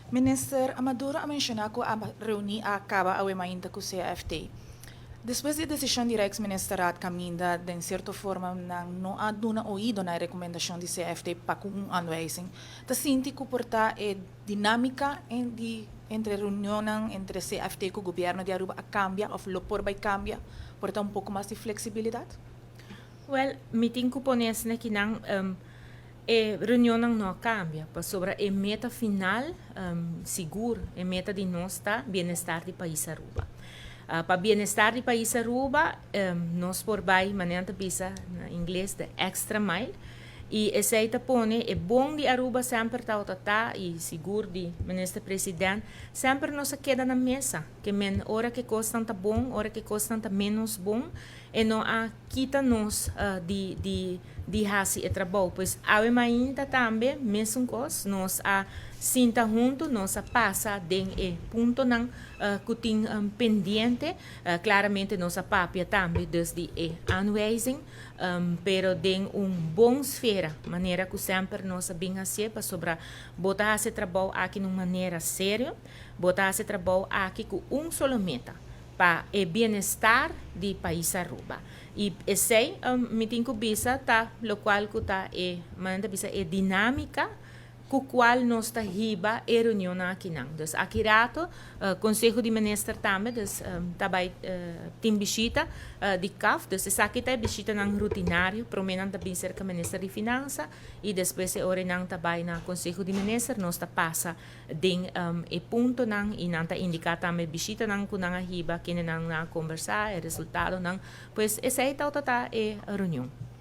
Minister Maduro a menciona cu a reuni a caba awe mainta cu CFT. Despues di e decision di Rijksministerraad caminda den cierto forma nan no a duna oido na recomendacion di CFT pa cu un aanwijzing, ta sinti cu por ta e dinamica entre reunion entre CFT cu gobierno di Aruba a cambia of lo por bay cambia, por ta un poco mas di flexibilidad? Well, mi tin cu pone cu nan e reunion no a cambia, pasobra e meta final, sigur, e meta di nos ta bienestar di pais Aruba. Pa bienestar di pais Aruba, nos por bay, manera bisa na ingles, the extra mile, y esey ta pone e bon di Aruba semper ta ta y sigur di minister president semper nos a keda na mesa, kiermen ora cu cos ta bon, ora cu cos ta menos bon, e no a kita nos di haci e trabou. Pues awe mainta tambe mesun cos, nos a sinta hunto, nos a pasa den e puntonan cu tin pendiente. Claramente nos a papia tambe dus di e aanwijzing, pero den un bon sfera, manera cu semper nos a bin haci, pasobra bo ta haci trabou aki di un manera serio, bo ta haci trabou aki cu un solo meta, pa e bienestar di pais Aruba. Y esey, mi tin cu bisa, ta, locual cu ta e, manera bisa, e dinamica cu cual nos ta hiba e reunion aki nan. Dus aki rato, Conseho di Minister tambe, dus tambe tin bishita di CAF, dus esaki ta bishita nan rutinario, prome nan ta bin cerca Minister di Finansa y despues e ora nan tambe na Conseho di Minister, nos ta pasa den e puntonan y nan ta indica tambe bishita nan cu nan a hiba, cu nan a conversa, e resultado nan, pues esey ta e reunion.